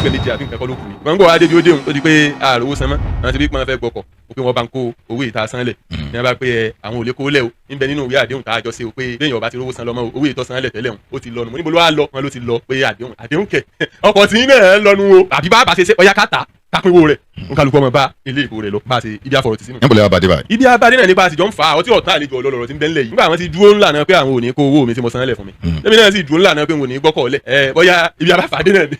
Gbẹ̀lẹ́gbẹ̀ méjì àbí nǹkan kọ́ ló kù ni. Wọ́n ń gbọ́ adé bí ó déhùn tó di pé àròwó san mọ́. Àwọn ti bí pọ́n fẹ́ gbọ́kọ̀ ó pé wọ́n bá ń kó owó ìta san lẹ̀ ní wọ́n bá pé ẹ àwọn ò lè kó lẹ̀ o, níbẹ̀ nínú ìwé àdéhùn tá a jọ ṣe o, pé béèyàn ọba ti rówó san lọ́mọ o, owó ìtọ́ san lẹ̀ tẹ́lẹ̀ o, ó ti lọ́nu. Mo níbo ló wá lọ? Wọn ló ti lọ, pé àdéhùn àdéhùn kẹ̀, ọkọ̀ tí náà lọ́nu o, àbí bá a bá ṣe ṣe ọyá káta kápínwó rẹ̀, nkálukú ọmọ bá ilé ìbò rẹ̀ lọ, bá a ṣe ibi àfọ̀rọ̀ ti sínú. Níbo lè wá bàdé báyìí? Ibi abadé náà nípa àtijọ́ ń fa ọtí ọ̀tá àlejò ọlọ́lọ́rọ̀ tí ń bẹ ńlẹ̀ yìí. Nígbà àwọn ti dúró ńlá náà pé àwọn ò ní kó owó mi tí mo san lẹ̀ fún mi, lẹ́mi náà sì dúró ńlá náà pé n ò ní gbọ́kọ̀ lẹ̀ ẹ, bóyá ibi abáfàdé náà ni.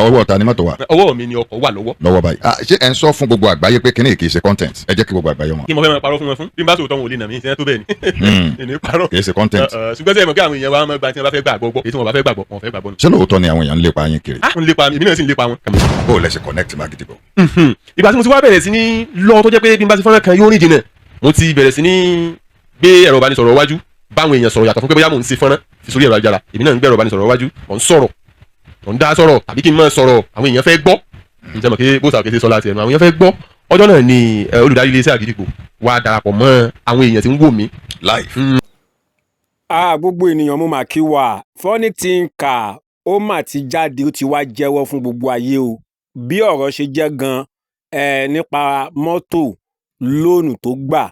Ọwọ́ ta ni mọ́tò wà? Ọwọ́ mi ni ọkọ̀ wà lọ́wọ́. Lọ́wọ́ báyìí. Ah, ṣé ẹ̀ ń sọ fún gbogbo àgbáyé pé kíní kì í ṣe content? Ẹ jẹ́ kí gbogbo àgbáyé mọ̀. Kí mo fẹ́ máa parọ́ fún wọn fún? Bí n bá sòótọ́, wọn ò lè nà mí ìṣẹ́ tó bẹ́ẹ̀ ni ìní parọ́. Kì í ṣe content. Ṣùgbọ́n sẹ́yìn mọ̀ pé àwọn èèyàn wa máa gba tí wọ́n bá fẹ́ gbàgbọ́ gbọ́, èyí tí wọ́n bá fẹ́ gbàgbọ́, wọn fẹ́ gbàgbọ́ nù. Ṣé lóòótọ́ ni àwọn èèyàn ń lépa yín kiri? Ah, ń lépa mi, èmi náà sì ń lépa wọn. Bó o lẹ ṣe connect Mágídígbò? Ìgbà tí mo ti wá bẹ̀rẹ̀ sí ní lọ, tó jẹ́ pé bí n bá ti fọ́nrán kan yóò rìn jìnnà, mo ti bẹ̀rẹ̀ sí ní gbé ẹ̀rọ ìbánisọ̀rọ̀ wájú báwọn èèyàn sọ̀rọ̀, yàtọ̀ fún pé bóyá mò ń ṣe fọ́nrán fi sórí ẹ̀rọ ayélujára. Èmi náà ń gbé ẹ̀rọ ìbánisọ̀rọ̀ wájú, mò ń sọ̀rọ̀, mò ń dá sọ̀rọ̀, tàbí kí n máa sọ̀rọ̀, àwọn èèyàn fẹ́ gbọ́. Ǹjẹ́ mọ̀ pé bó sàkéṣe sọ láti ẹnu àwọn èèyàn fẹ́ gbọ́. Ọjọ́ náà ni olùdarí iléeṣẹ́ Àgídìgbò wá darapọ̀ mọ́ àwọn èèyàn tí ń wò mí. Live. Ah, gbogbo ènìyàn, mo mà kí wa. Funny Thinker ó mà ti jáde, ó ti wá jẹ́wọ́ fún gbogbo ayé o, bí ọ̀rọ̀ ṣe jẹ́ gan ẹ nípa mọ́tò loan tó gbà,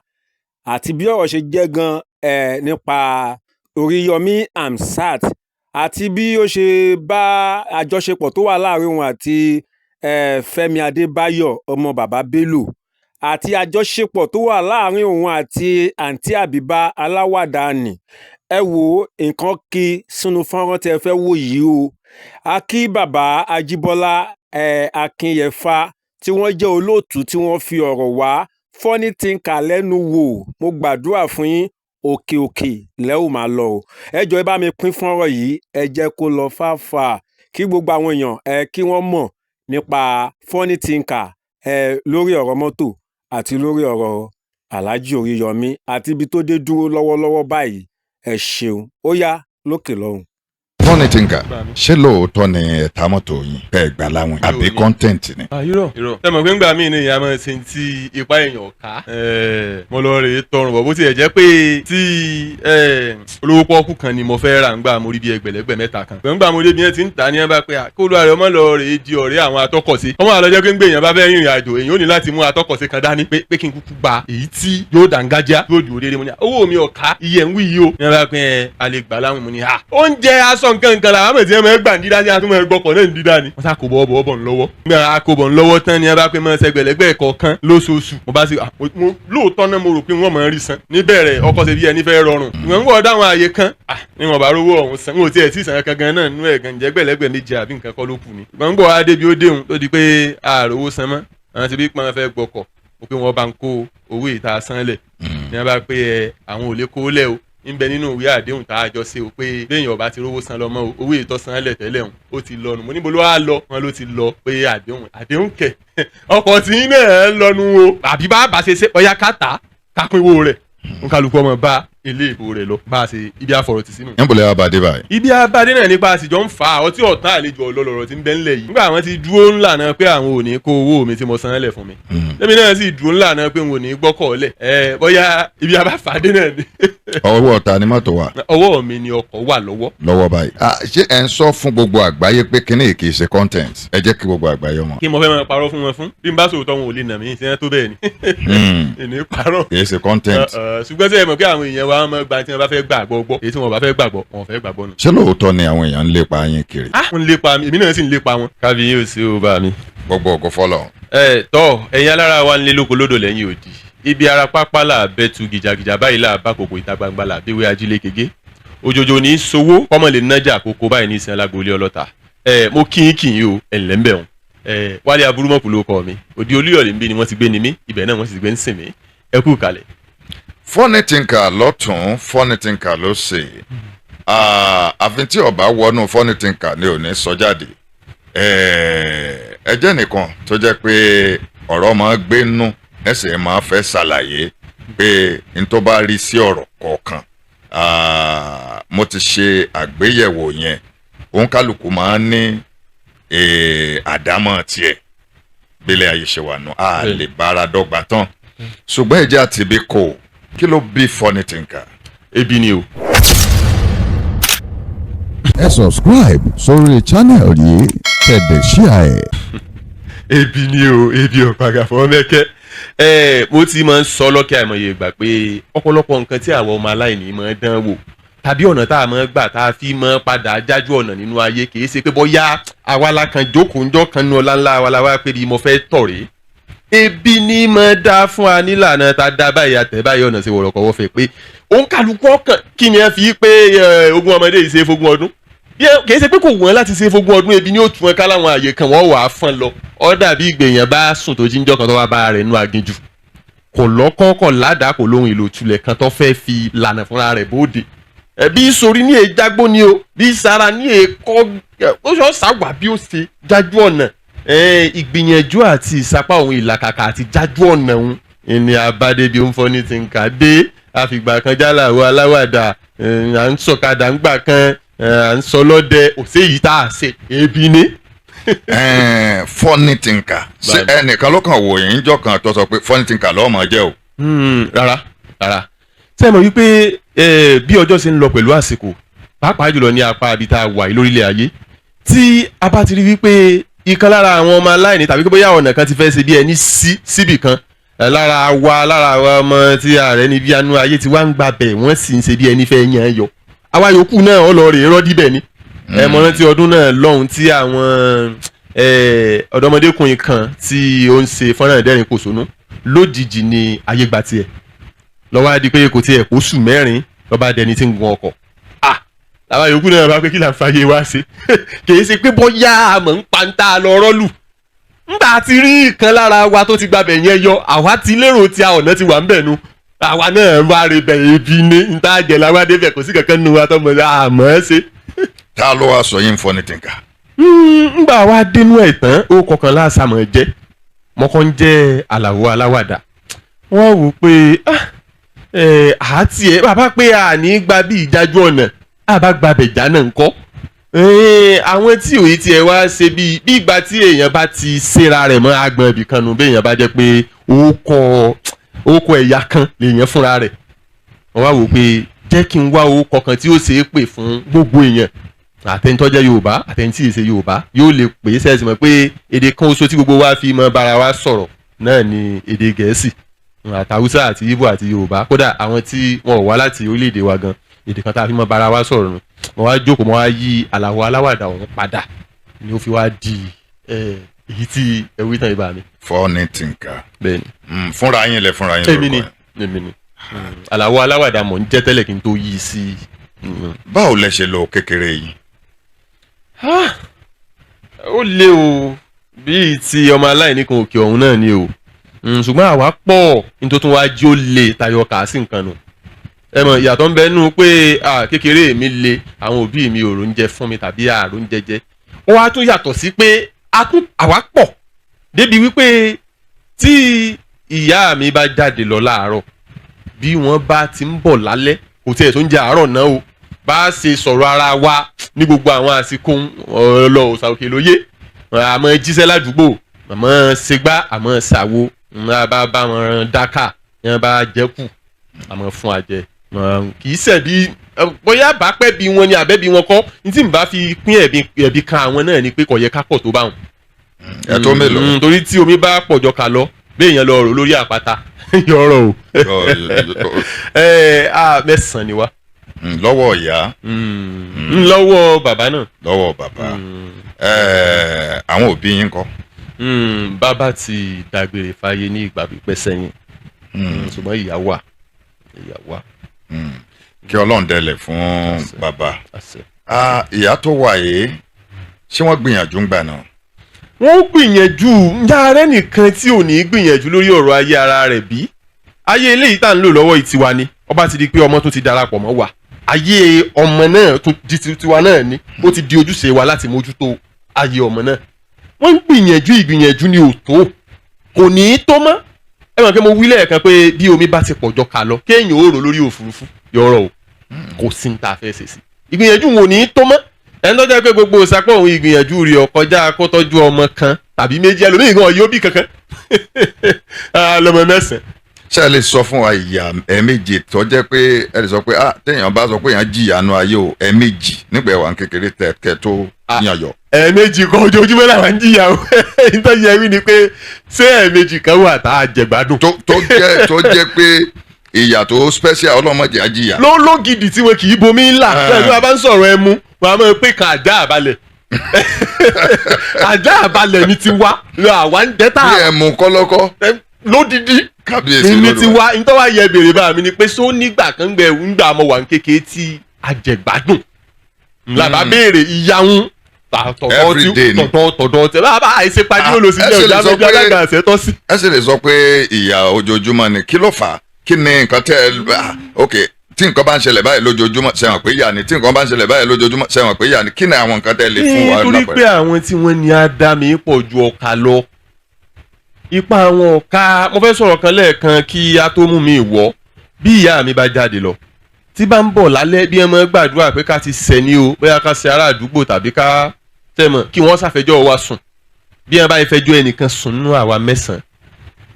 àti bí ọ̀rọ̀ ṣe jẹ́ gan ẹ nípa Oríyọmí Hamzat, àti bí ó ṣe bá àjọṣepọ̀ tó wà láàrin òun àti Fẹ́mi Adébáyọ̀, ọmọ bàbá Bello, àti àjọṣepọ̀ tó wà láàrin òun àti Àǹtí Àbíbá aláwàdà nì. Ẹ wo nǹkan kí sínú fọ́nrán tí ẹ fẹ́ wò yìí o. A kí bàbá Ajíbọ́lá Akínyẹfà tí wọ́n jẹ́ olóòtú tí wọ́n fi ọ̀rọ̀ wá Funny Thinker lẹ́nu wò. Mo gbàdúrà fún yín, òkè òkè lẹ́ ò máa lọ o. Ẹ jọ̀ọ́, ẹ bá mi pín fọ́nrán yìí, ẹ jẹ́ kó lọ fàáfàá, kí gbogbo àwọn èèyàn ẹ kí wọ́n mọ̀ nípa Funny Thinker lórí ọ̀rọ̀ mọ́tò àti lórí ọ̀rọ̀ Alhaji Oríyọmí àti ibi tó dé dúró lọ́wọ́lọ́wọ́ báyìí. Ẹ ṣeun, ó yá, lókè lọ́hùn. Funny Thinker, ṣé lóòótọ́ ni ẹ ta mọ́tò yín bẹ́ẹ̀ gbà láwìn, àbí content ni? Irọ́, irọ́. Ẹ mọ̀ pé ńgbà míì ní ìyá máa ṣe ti ipa èèyàn ká. Mo lọ rèé tọrùn bọ̀, bó tiẹ̀ jẹ́ pé tí olówó pọ́ọ́kú kan ni mo fẹ́ rà ńgbà mo rí bí ẹgbẹ̀lẹ́gbẹ̀ mẹ́ta kan. Ńgbà mo dé bí wọ́n ti ń tà ní ẹ bá pé kó lóra rẹ̀ ọmọ lọ rèé di ọ̀rẹ́ àwọn atọ́kọ̀sí. Ọmọ àlọ́ jẹ́ pé ń gbé èèyàn bá fẹ́ rìnrìn àjò, èèyàn ò ní láti mú atọ́kọ̀sí kan dání pé kí n kúkú gba èyí tí yóò dàngájá, yóò dúró déédéé. Mo ní owó mi ò ká iye ń wí yìí o. Ní wọ́n bá pé ẹ a lè gbà láwìn, mo ní ha oúnjẹ, aṣọ, nǹkan nǹkan làwọn àmọ̀ tí wọ́n máa gbà ń dídá sí, àtúmọ̀ gbọ́kọ̀ náà ń dídá ni. Wọ́n sá kó bọ̀ bọ̀ bọ̀ ńlọ́wọ́. Nígbà kó bọ̀ ńlọ́wọ́ tán ni ẹ bá pé máa ṣẹgbẹ̀lẹ́gbẹ̀ kọ̀ọ̀kan lóṣooṣù. Mo bá sì lóòótọ́ náà, mo rò pé wọ́n máa ń rí san. Níbẹ̀rẹ̀ ọkọ̀ ṣe bí ẹni fẹ́ rọrùn. Ìwọ̀n ń wọ̀ dáwọn ààyè kan. Ní wọn bá rówó ọ̀hún san. N ò tiẹ̀ tí ì san kankan náà nínú ẹ̀ gan, jẹ́ gbẹ̀lẹ́gbẹ̀ méje àbí nǹkan kọ́ ló kù ni. Ìwọ̀n ń bọ̀ wá débi ó déhùn tó di pé àròwó san mọ́. Àwọn ti bí pọ́n fẹ́ gbọ́kọ̀ ó pé wọ́n bá ń kó owó ìta san lẹ̀ ní wọ́n bá pé ẹ àwọn ò lè kó lẹ̀ o, níbẹ̀ nínú ìwé àdéhùn tá a jọ ṣe o, pé béèyàn ọba ti rówó san lọ́mọ o, owó ìtọ́ san lẹ̀ tẹ́lẹ̀ o, ó ti lọ́nu. Mo níbo ló wá lọ? Wọn ló ti lọ, pé àdéhùn àdéhùn kẹ̀, ọkọ̀ tí náà lọ́nu o, àbí bá ṣe ṣe ọyá káta kápínwó rẹ̀, nkálukú ọmọ bá ilé ìbò rẹ̀ lọ, bá a ṣe ibi àfọ̀rọ̀ ti sínú. Níbo lè wá bàdé báyìí? Ibi abadé náà nípa àtijọ́ ń fa ọtí ọ̀tá àlejò ọlọ́lọ́rọ̀ tí ń bẹ ńlẹ̀ yìí. Nígbà àwọn ti dúró ńlá náà pé àwọn ò ní kó owó mi tí mo san lẹ̀ fún mi, lẹ́mi náà sì dúró ńlá náà pé n ò ní gbọ́kọ̀ lẹ̀ ẹ, bóyá ibi abáfàdé náà ni. Ọwọ́ ta ni mọ́tò wà? Ọwọ́ mi ni ọkọ̀ wà lọ́wọ́. Lọ́wọ́ báyìí. Ah, ṣé ẹ̀ ń sọ fún gbogbo àgbáyé pé kíní kì í ṣe content? Ẹ jẹ́ kí gbogbo àgbáyé mọ̀. Kí mo fẹ́ máa parọ́ fún wọn fún? Bí n bá sòótọ́, wọn ò lè nà mí ìṣẹ́ tó bẹ́ẹ̀ ni ìní parọ́. Kì í ṣe content. Ṣùgbọ́n sẹ́yìn mọ̀ pé àwọn èèyàn wa máa gba tí wọ́n bá fẹ́ gbàgbọ́ gbọ́, èyí tí wọ́n bá fẹ́ gbàgbọ́, wọn fẹ́ gbàgbọ́ nù. Ṣé lóòótọ́ ni àwọn èèyàn ń lépa yín kiri? Ah, ń lépa mi, èmi náà sì ń lépa wọn. Kábí yóò sí o bá mi. Gbogbo ògo fọlọ́. Ẹ tọ́ ẹ̀yin alára wa ń lé lóko lódò lẹ́yìn òdì, ibi ara pápá là bẹ́ tu gìjàgìjà báyìí, là bá kòkò ìta gbangba là béwé ajílẹ̀ kége òjòjò ní í sowó kọ́mọ lè nájà kókó báyìí ní ìsìn alágbóolé ọlọ́ta. Ẹ mo kí yín kì í o, ẹ̀ ǹlẹ́ ń bẹ̀ wọ́n. Ẹ Wálé Aburúmọ̀kù ló kọ́ mi. Òdi Olúyọ̀lé ń bí ni wọ́n ti gbé ni mí, ibẹ̀ náà wọ́n sì ti gbé ń sìn mí. Ẹ kú kalẹ̀. Funny Thinker lọ́tún, Funny Thinker ló ṣe. Àfi tí ọba wọnú Funny Thinker ni ò ní sọ jáde. Ẹ jẹ́ nìkan tó jẹ́ pé ọ̀rọ̀ máa gbénú, ẹsẹ̀ máa fẹ́ ṣàlàyé pé n tó bá rí sí ọ̀rọ̀ kọ̀ọ̀kan. Mo ti ṣe àgbéyẹ̀wò yẹn. Òǹkálùkù máa ń ní àdámọ̀ tiẹ̀ bílẹ̀ ayé ṣe wà nù, a lè bára dọ́gba tán, ṣùgbọ́n ìjẹ́ àtìbí kò kí ló bí Funny Thinker? Ebi ni o. Ẹ subscribe sórí channel yìí, kẹ́ dẹ̀ share ẹ̀. Ebi ni o, ebi ò padà fọ́ mẹ́kẹ́. Ẹ mo ti máa ń sọ lọ́kẹ́ àìmọye ìgbà pé ọ̀pọ̀lọpọ̀ nǹkan tí àwọn ọmọ aláìní máa ń dán wò tàbí ọ̀nà tá a máa gbà tá a fi máa padà jájú ọ̀nà nínú ayé, kì í ṣe pé bóyá àwa la kan jókòó ńjọ́ kan nu ọlá ńlá wa la wá pé bí mo fẹ́ tọ̀ rèé. Ebi ní máa dá fún wa nílànà tá a dá báyìí, àtẹ̀ báyìí, ọ̀nà sí wọ̀rọ̀kọ̀wọ́ fẹ́ pé òǹkàlùkù ọkàn kí ni ẹ fi pé ogún ọmọdé yìí ṣe é fógún ọdún. Kì í ṣe pé kò wọ́n láti ṣe fógún ọdún, ebi ní ó tún ẹ ká láwọn àyè kan wọ́n wà á fọ́n lọ. Ó dàbí ìgbèyàn bá sùn tó jíjọ́ kan tó wá bá rẹ̀ nú aginjù, kò lọ́kọ́, kò ládàá, kò lóhun èlò tulẹ̀ kan tó fẹ́ fi lànà fúnra rẹ̀ bóde. Ẹbí sori ní èjágbó ni o, bí sara ní èkó, ó sọ sáwà bí ó ṣe jájú ọ̀nà. Ìgbìyànjú àti ìsapá òun, ìlàkàkà àti jájú ọ̀nà òun ìní abádébi ó ń fọ́ ní ti ń kà dé. Àfìgbà kan jálàwọ aláwàdà, à ń sọ̀kadà ńgbà kan, à ń sọ lọ́dẹ òsè yìí tá a ṣe, ebi ni. Funny Thinker, ṣé ẹnìkan ló kàn wò yín jọ kan tó sọ pé Funny Thinker lọ́ọ́ máa jẹ́ o? Rárá rárá. Ṣé ẹ mọ̀ wípé bí ọjọ́ ṣe ń lọ pẹ̀lú àsìkò, pàápàá jùlọ ní apá ibi tá a wà yìí lórílẹ̀ ayé, tí a bá ti rí wípé ìkan lára àwọn ọmọ aláìní tàbí bóyá ọ̀nà kan ti fẹ́ ṣe bí ẹni sí síbì kan, lára wa, lára àwọn ọmọ tí ààrẹ níbi anú ayé ti wá ń gbà bẹ̀, wọ́n sì ń ṣe bí ẹni fẹ́ yan yọ, àwa yòókù náà ọlọ́ọ̀rẹ́ rọ́dí bẹ̀ ni. Ẹ mọ̀ rántí ọdún náà lọ́hùn tí àwọn ọ̀dọ́mọdékùnrin kan tí ó ń ṣe fọ́nrán ìdẹ́rìn pòṣónú, lójijì ni ayé gba tiẹ̀ lọ́wọ́ á di pé kò tiẹ̀ kó sùn 4 lọ́ba dẹni tí ń gun ọkọ̀. Ah, làwọn yòókù náà bá pé kí là ń fàyè wá ṣe? Kì í ṣe pé bóyá àmọ́ ń pa ń tá a lọ rọ́ọ̀lù ńgbà tí rí ìkan lára wa tó ti gbabẹ̀ yẹn yọ, àwa ti lérò tí a ọ̀nà ti wà ń bẹ̀ nu, àwa náà wá rí bẹ̀. Ebi ní ń tá jẹ làwa débẹ̀, kò sí kankan nu wa tọmọ àmọ́ ṣe. Ta ló wá sọ yín Funny Thinker? Ńgbà wa dénú ẹ̀ tán, ó kọkàn láàsàmọ̀ jẹ́ mọ́kàn ń jẹ́ Àlàó Aláwàdà. Wọ́n wò pé àti ẹ̀ bàbá pé àní gba bí ìjájú ọ̀nà àbá gba bẹ̀já náà ńkọ́. Àwọn tí òye tiẹ̀ wá ṣe bí ìgbà tí èèyàn bá ti ṣera rẹ̀ mọ́ agbọ̀n ibì kan nù, bí èèyàn bá jẹ́ pé ó kọ ẹ̀yà kan lèèyàn fúnra rẹ̀. Wọ́n wá wò pé jẹ́ kí n wá orúkọ kan tí ó ṣe é pè fún gbogbo èèyàn, àtẹnitọ́jẹ́ Yorùbá, àtẹnití ìṣe Yorùbá yóò lè pè é. Sẹ́ẹ̀sì mọ̀ pé èdè kan oṣù tí gbogbo wa fi mọ bára wa sọ̀rọ̀ náà ni èdè Gẹ̀ẹ́sì àtàwùsá àti Ìgbò àti Yorùbá. Kódà àwọn tí wọn ò wá láti orílẹ̀-èdè wa gan, èdè kan tá a fi mọ bára wa sọ̀rọ̀ nù. Mo wá jókòó, mo wá yí Àlàó Aláwàdà ọ̀hún padà ni ó fi wá di èyí tí ẹwí tán ibà mi. Funny Thinker. Bẹ́ẹ̀ni. Fúnra yín lẹ fúnra yín Èmi ni. lórúkọ yẹn? Èmi ni Àlàó Aláwàdà mò ń jẹ́ tẹ́lẹ̀ kí n tó yí sí. Báwo lẹ ṣe lò kékeré yín? Ó lé o, bíi ti ọmọ aláìní kan òkè ọ̀hún náà ni o. Ṣùgbọ́n àwa pọ̀ nítorí tó wá jí ó lè tayọ kà á sí nǹkan nù. Ẹ mọ̀ ìyàtọ̀ ń bẹ nú pé kékeré mi le, àwọn òbí mi ò róúnjẹ fún mi tàbí àróúnjẹ jẹ, ó wá tún yàtọ̀ sí pé àwa pọ̀ débi wípé tí ìyá mi bá jáde lọ láàárọ̀, bí wọ́n bá ti ń bọ̀ lálẹ́, kò tiẹ̀ tó ń jẹ àárọ̀ náà o. Bá a ṣe sọ̀rọ̀ ara wa ní gbogbo àwọn àsìkò ọlọ́ òsàòkè lóye, àmọ́ jíṣẹ́ ládùúgbò, àmọ́ ṣègbà, àmọ́ ṣàwo, bá bá wọn dáká yẹn bá jẹ́kù, àmọ́ fún àjẹ kì í ṣẹ̀bi bóyá bá pẹ́ bí wọn ni àbẹ́bí wọn kọ́ ní tí n bá fi pín ẹ̀bi kan àwọn náà ni pé kò yẹ ká pọ̀ tó bá wọn. Ẹ tó mélòó? Torí tí omi bá pọ̀jọ kà lọ bí èèyàn lọ rò lórí àpáta yọrọ o. Mẹ́sàn-án ni wá. Lọ́wọ́ ìyá? Lọ́wọ́ bàbá náà. Lọ́wọ́ bàbá. Àwọn òbí yín kọ́? Bàbá ti dágbére fáyé ní ìgbà pípẹ́ sẹ́yìn, ṣùgbọ́n ìyá wà, ìyá wà. Kí Ọlọ́run dẹlẹ̀ fún bàbá. Àṣẹ. Ìyá tó wà yìí, ṣé wọ́n gbìyànjú ń gbà náà? Wọ́n gbìyànjú. Njẹ́ ààrẹ nìkan tí ò ní gbìyànjú lórí ọ̀rọ̀ ayé ara rẹ̀ bí ayé eléyìí tá à ń lò lọ́wọ́ yìí tiwa ni. Ọba ti di pé ọmọ tó ti darapọ̀ mọ́ wa, ayé ọmọ náà tó di tiwa náà ni, ó ti di ojúṣe wa láti mójútó ayé ọmọ náà. Wọ́n ń gbìyànjú, ìgbìyànjú ni ò tó, kò ní í tó mọ́. Ẹ mọ̀ pé mo wí lẹ́ẹ̀kan pé bí omi bá ti pọ̀jọ kà lọ, kéèyàn ó rò lórí òfurufú yọrọ o, kò sí ní tá a fẹ́ ṣe sí. Ìgbìyànjú wọn ò ní í tó mọ́. Ẹni tó jẹ́ pé gbogbo ìsapọ̀ òun ìgbìyànjú rẹ̀ ọ̀kọjá kó tọ́jú ọmọ kan tàbí méjì, ẹlòmíì gan yóò bí kankan. Ah, lọ́mọ 9. Ṣé ẹ lè sọ fún wa ìyà ẹ̀ẹ̀mejì tó jẹ́ pé ẹ lè sọ pé ah, téèyàn bá sọ pé èèyàn jìyà nu ayé o, ẹ̀ẹ̀mejì nígbà ẹ̀wà kékeré tẹ kẹ tó yàn yọ? Ẹ̀ẹ̀mejì kan, ojoojúmọ́ làwọn ń jìyà o. Nítorí ẹ wí ni pé ṣé ẹ̀ẹ̀mejì kan wà tá a jẹ̀gbádùn? Tó jẹ́ pé ìyà tó special, ọlọ́mọdé á jìyà. Ló lógidì tí wọn kì í bomi ńlá. Pẹ̀lú a bá ń sọ̀rọ̀ ẹmu, wọn a máa pè kan àjá àbalẹ̀. Àjá àbalẹ̀ ni ti wá lọ, àwa ń jẹ́ tá Bí ẹmu kọ́lọ́kọ́. Lódìdí. Kábíyèsí. Ní ti lódò. wá, nítorí wá yẹ béèrè bá mi ni pé só nígbà kan gbẹ ńgbà mo wà ní kékeré tí àjẹgbádùn ńlá bá béèrè ìyàwó tọ̀dọ̀. Every day Tí ni. tọ̀dọ̀ tẹ bá àìsè pàdé olùsí Ẹ jẹ́ ṣe lè òjá sọ méjì alága àṣẹ tọ́ sí. Ẹ sì lè sọ pé ìyà ojoojúmọ́ ni. Kí ló fà á? Kí ni nǹkan tẹ́ ẹ ok, tí nǹkan bá ń ṣẹlẹ̀ báyìí lójoojúmọ́, ṣe hàn pé ìyà ni? Tí nǹkan bá ń ṣẹlẹ̀ báyìí lójoojúmọ́, ṣe hàn pé ìyà ni? Kí ni àwọn nǹkan tẹ́ ẹ lè fún wa Torí pé lápẹẹrẹ? Àwọn tí wọ́n ní ádámì pọ̀ ju ọ̀ka lọ, ipa àwọn ọ̀ka. Mo fẹ́ sọ̀rọ̀ kan lẹ́ẹ̀kan kí a tó mú mi wọ̀. Bí ìyá mi bá jáde lọ, tí bá ń bọ̀ lálẹ́, bí ẹ mọ́ gbàdúrà pé ká ti sẹ̀ ní o, bóyá ká ṣe ará àdúgbò tàbí ká tẹ̀mọ̀ kí wọ́n ṣàfẹ́jọ́ wa sùn. Bí ẹ bá yẹ fẹjọ́ ẹnìkan sùn nínú àwa mẹ́sàn-án,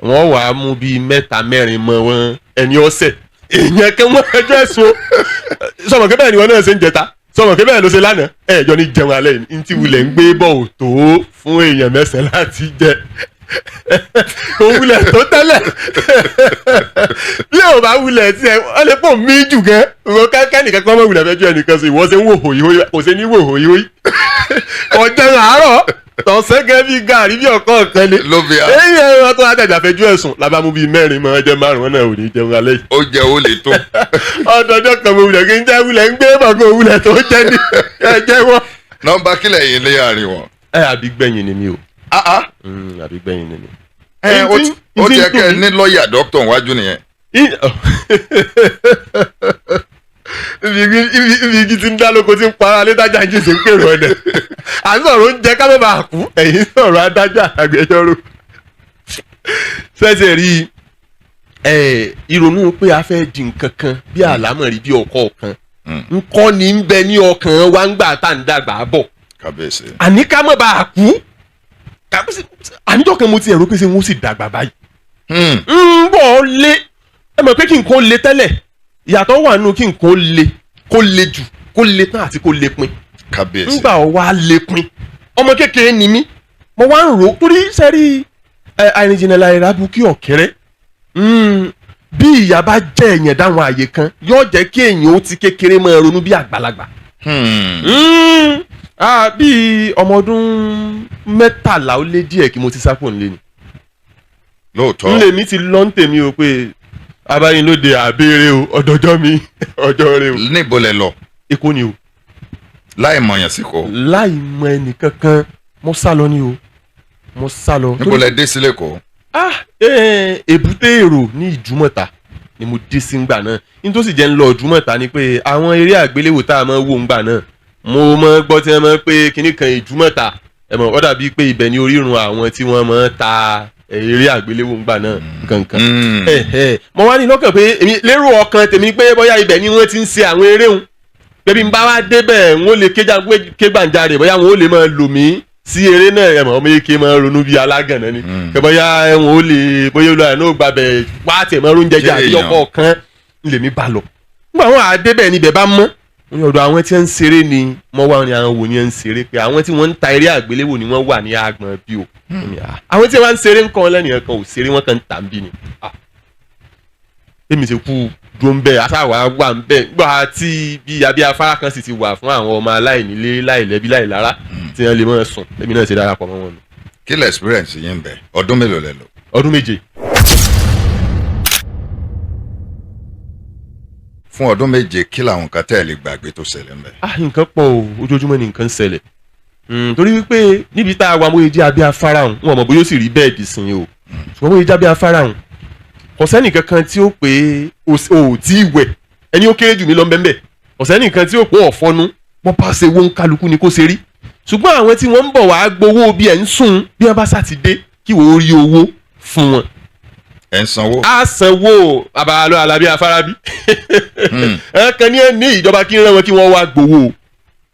wọ́n wàá mú bíi mẹ́ta mẹ́rin mọ́ wọn. Ẹni ọ̀sẹ̀ èèyàn kan wọ́n fẹjọ́ ẹ̀sùn o. Sọmọ kí bẹ́ẹ̀ ni wọn náà ṣe ń jẹta, sọmọ kí bẹ́ẹ̀ ló ṣe lánàá, ẹ̀ẹ́jọ́ ní jẹun alẹ́ yìí. Ní tí wulẹ̀ ń gbé bọ̀ ò tó fún èèyàn mẹ́sàn-án láti jẹ, kò wulẹ̀ tó tẹ́lẹ̀. Bí ò bá wulẹ̀ tí ẹ ọ lè pọ̀ mí jù gan, ìwọ kẹ́kẹ́ nìkan kọ́ mọ́ wulẹ̀ fẹjọ́ ẹnìkan sọ. Ìwọ ṣe ń wò hòyí, kò ṣe ní wò hòyí. Ọ̀jẹ̀ àárọ̀ tọ̀sẹ̀ gẹ́ bí gàrí bí ọ̀kọ́ ọ̀kan ni. Ló fi a. Èyí ẹ̀rọ tó adájà fẹjọ́ ẹ̀sùn làbá mú bíi mẹ́rin mọ́ ẹjẹ́ márùn-ún náà ò ní jẹun alẹ́ yìí. Ó jẹ, ó lè tó. Ọdọọdọ kan mo wulẹ̀ kí n jẹ́ wulẹ̀ ń gbé bàgọ́ wulẹ̀ tó jẹ́ ní ẹjẹ́ wọ́n. Nọ́mbà kílẹ̀ yìí lé àárín wọn? Ẹ àbí gbẹ̀yìn ni mi o. Ah ah. Àbí gbẹ̀yìn ni mi. Ẹ ó ti ó ti yẹ kẹ́ ẹ Dùn ní lọ́ọ̀yà dókítà wájú nìyẹn. Ibi igi ti ń dá lóko tí ń para létájà ń jèsè ń pèrò ọ̀nà. À ń sọ̀rọ̀ oúnjẹ ká má bàa kú, ẹ̀yìn sọ̀rọ̀ adájọ́ àgbẹjọ́rò. Ṣẹ́ṣẹ̀ rí ẹ, ìrònú pé a fẹ́ di nǹkan kan bí àlámọ̀rí bí ọkọ̀ kan nkọ́ ni ń bẹ ní ọkàn wa ń gbà tá à ń dàgbà bọ̀. Kábíyèsí. Àní ká má bàa kú. Àníjọ́ kan mo ti ẹ̀rọ pé ṣé wọ́n sì dàgbà báyìí? Ń bọ̀ lé, ẹ mọ̀ pé kí nǹkan le tẹ́lẹ̀, ìyàtọ̀ wà nínú kí nǹkan le, kó le jù, kó le tán àti kó le pin. Kábíyèsí. Ńgbà ọ wá le pin, ọmọ kékeré ni mí, mo wá ń rò ó torí sẹ́rí ẹ, àìrìnjìnà láìra bu kí ọ̀kẹ́rẹ́. Bí ìyá bá jẹ́ èèyàn dáwọn àyè kan, yóò jẹ́ kí èèyàn ó ti kékeré máa ronú bí àgbàlagbà. Bí ọmọ ọdún 13 ó lé díẹ̀ kí mo ti sápò nílé ni. Lóòótọ́. Nlé mi ti lọ ń tèmi o pé abáyínlóde àbèrè o, ọdọjọ́ mi ọjọ́ rẹ o. Níbo lẹ lọ? Èkó ni o. Láì mọ̀yàn sí kò? Láì mọ ẹnì kankan, mo sá lọ ni o, mo sá lọ. Níbo lẹ dé sílẹ̀ kọ́? Ah, èbúté èrò ní Ìdúmọ̀tà ni mo dé sí ngbà náà. Ní tó sì jẹ́ ń lọ Ìdúmọ̀tà ni pé àwọn eré àgbéléwò tá a máa wò ngbà náà, mo máa gbọ́ tí wọ́n máa ń pé kinní kan Ìdúmọ̀tà. Ẹ mọ̀, ó dàbí pé ibẹ̀ ni orírun àwọn tí wọ́n máa ń ta eré àgbéléwò ngbà náà nǹkankan. Mo wá ní lọ́kàn pé èmi lérò ọkàn tèmi pé bóyá ibẹ̀ ni wọ́n ti ń ṣe àwọn eré hun, pé bí n bá wá débẹ̀, n ó lè ké gbàǹjarè, bóyá wọn ó lè máa lò mí sí eré náà. Ẹ mọ̀, ọmọ yìí máa ronú bí alágànná ni, pé bóyá wọn ó lè, bóyá olúwa náà gbàbẹ̀ wá tẹ̀ mọ́ oúnjẹ jẹ àbí Jẹ́ èèyàn. ọkọ̀ kan lèmi bá lọ. Nígbà wọn àdébẹ̀ níbẹ̀ bá mọ́ ní ọ̀dọ̀ àwọn tí wọ́n ń ṣeré ni mo wá ní àwọn wo ni wọ́n ń ṣeré, pé àwọn tí wọ́n ń ta eré àgbéléwò ni wọ́n wà ní àgbọ̀n bí o. Àwọn tí wọ́n ń ṣeré ń kọ́ lẹ́nìyàn kan ò ṣeré, wọ́n kàn ń tà ń bí ni. Èmi ti kú dúró ń bẹ, àtàwà wà ń bẹ gbà tí bí abẹ́ afárá kan sì ti wà fún àwọn ọmọ aláìnílé, láìlẹ́bí, láìlára tí wọ́n lè máa sùn. Èmi náà ṣe darapọ̀ mọ́ wọn nù. Kí lẹ experience yín bẹ? Ọdún mélòó lẹ lò? Ọdún 7. Fún ọdún 7, kí làwọn nǹkan tẹ́ ẹ lè gbàgbé tó ṣẹlẹ̀ ń bẹ? Ah, nǹkan pọ̀ o, ojoojúmọ́ ni nǹkan ń ṣẹlẹ̀. Torí wípé níbi tá a wà, mo yẹ jẹ́ abẹ́ afárá òun, wọn mọ̀ bóyá ó sì rí bẹ́ẹ̀ dì sìn o, ṣùgbọ́n mo yẹ jẹ́ abẹ́ afárá òun, kò sẹ́nì kankan tí ó pé o ò tí ì wẹ̀. Ẹni ó kéré jù mí lọ bẹ́ẹ̀, kò sẹ́nì kan tí ó pé ọ̀fọ́nú. Wọ́n bá ṣe wo ń kálukú ni kó ṣe rí, ṣùgbọ́n àwọn tí wọ́n ń bọ̀ wá gbowó bí ẹ̀ ń sùn, bí wọ́n bá sátidé kí wọ́n ó rí owó fún wọn. Ẹ ń sanwó? Á sanwó abalọ alábí afárábí ẹ kàn ní ẹ ní ìjọba kí ń rán wọn kí wọ́n wá gbowó,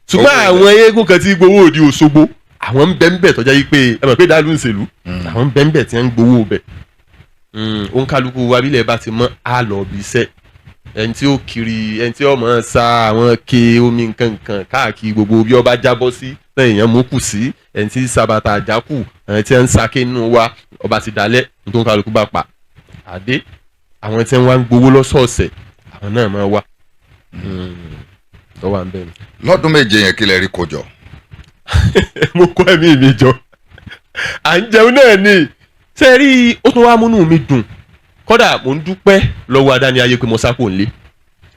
ṣùgbọ́n Owó. àwọn eégún kan tí gbowó òdi Òṣogbo, àwọn ń bẹ ń bẹ tọ́já yìí pé ẹ mọ̀ pé dàlú ń ṣèlú, àwọn ń bẹ ń bẹ tí wọ́n ń gbowó bẹ̀. Òǹkálukú wa bílẹ̀ bá ti mọ́ á lọ bí iṣẹ́, ẹni tí ó kiri, ẹni tí ó mọ̀ sa àwọn ke omi nkankan káàkiri gbogbo bí ọba jábọ́ sí náà èèyàn mú kù sí, ẹni tí sabata àjákù, ẹni tí ń sake nínú wa, ọba ti dalẹ̀ nítorí kálukú bá pa àdé. Àwọn tí wọ́n ń gbowó lọ́sọ̀ọ̀sẹ̀, àwọn náà máa wá tó wà ń bẹ̀ ni. Lọ́dún 7 yẹn, kí lẹ rí kó jọ? Mo kọ́ ẹ̀mí mi jọ, à ń jẹun náà ni. Ṣé rí, ó tún wá múnú mi dùn. Kódà mò ń dúpẹ́ lọ́wọ́ adáni ayé pé mo sá kò nílé,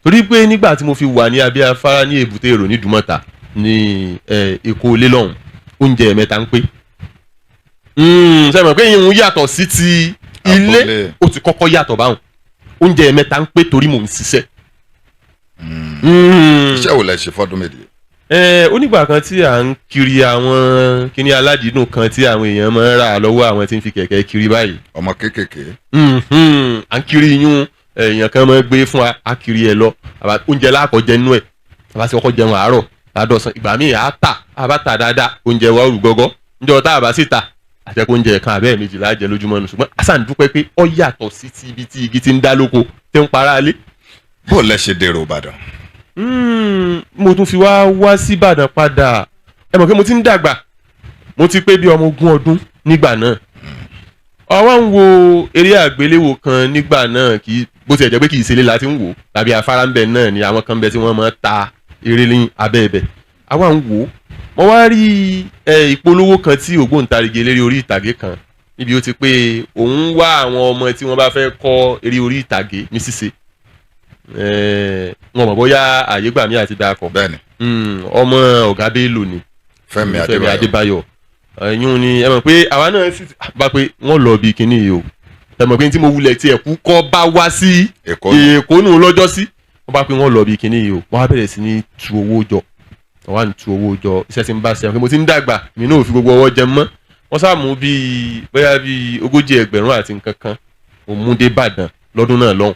torí pé nígbà tí mo fi wà ní abẹ́ afárá ní èbúté èrò ní Ìdúmọ̀tà ní Èkó ilé lọ́hùn, oúnjẹ ẹ̀mẹ́ta ń pé. Ṣe mọ̀ pé ìhun yàtọ̀ sí ti ilé? Abúlé. Ó ti kọ́kọ́ yàtọ̀ báwọn, oúnjẹ ẹ̀mẹ́ta ń pé torí mò ń ṣiṣẹ́. Iṣẹ́ wo lẹ ṣe fọ́dún 7? Ẹ onígbà kan tí à ń kiri àwọn kíní aládìídùn kan tí àwọn èèyàn máa ń rà lọ́wọ́ àwọn tí ń fi kẹ̀kẹ́ kiri báyìí. Ọmọ kéékèèké. À ń kiri yún, èèyàn kan máa ń gbé fún wa, á kiri ẹ lọ. Oúnjẹ lákọ̀ọ́jẹ nínú ẹ̀, àbá ti kọ́kọ́ jẹun àárọ̀ ládọ̀sán. Ìgbà míì á tà, á bá tà dáadáa, oúnjẹ wa ó rú gọ́gọ́. Níjọ́ tá a bá sì tà, àjẹkù oúnjẹ kan àbẹ́ẹ̀ méjì lájẹ lójúmọ́ nù. Ṣùgbọ́n àṣà ń dúpẹ́ pé ó yàtọ̀ sí ti ibi tí igi ti ń dá lóko tí ń para lé. Bó lẹ ṣe dèrò Ìbàdàn? Mo tún fi wá wá sí Ìbàdàn padà. Ẹ mọ̀ pé mo ti ń dàgbà, mo ti pé bí ọmọ 20 ọdún nígbà náà. Àwa ń wo eré àgbéléwò kan nígbà náà, kì í bó tiẹ̀ jẹ́ pé kì í ṣe ilé la ti ń wò, tàbí afárá ń bẹ náà ni àwọn kan bẹ tí wọ́n máa ta eré ní abẹ́ ibẹ̀. Àwa ń wò ó, mo wá rí ìpolówó kan tí ògbóǹtarìgì eléré orí ìtàgé kan níbi ó ti pé òun wá àwọn ọmọ tí wọ́n bá fẹ́ kọ́ eré orí ìtàgé ní ṣíṣe. Wọn mọ̀ bóyá àyè gbà mí àti dakọ̀. Bẹ́ẹ̀ni. Ọmọ ọ̀gá Bello ni. Fẹ́mi Fẹ́mi Adébáyọ̀. Adébáyọ̀ ẹ̀yún ni. Ẹ mọ̀ pé àwa náà sì bá pé wọ́n lọ bí kinní yìí o. Ẹ mọ̀ pé tí mo wulẹ̀ tí ẹ̀kú kọ́ bá wá sí Èkó nù. Èkó nù lọ́jọ́ sí, wọ́n bá pé wọ́n lọ bí kinní yìí o. Wọ́n á bẹ̀rẹ̀ sí ní tu owó jọ, wọ́n wá ní tu owó jọ. Iṣẹ́ tí ń bá ṣe pé mo ti ń dàgbà, mi náà ò fi gbogbo ọwọ́ jẹun mọ́. Wọ́n sá mú bíi bóyá bíi 40 ẹgbẹ̀rún àti nǹkan kan, mo mú dé Ìbàdàn lọ́dún náà lọ́hùn.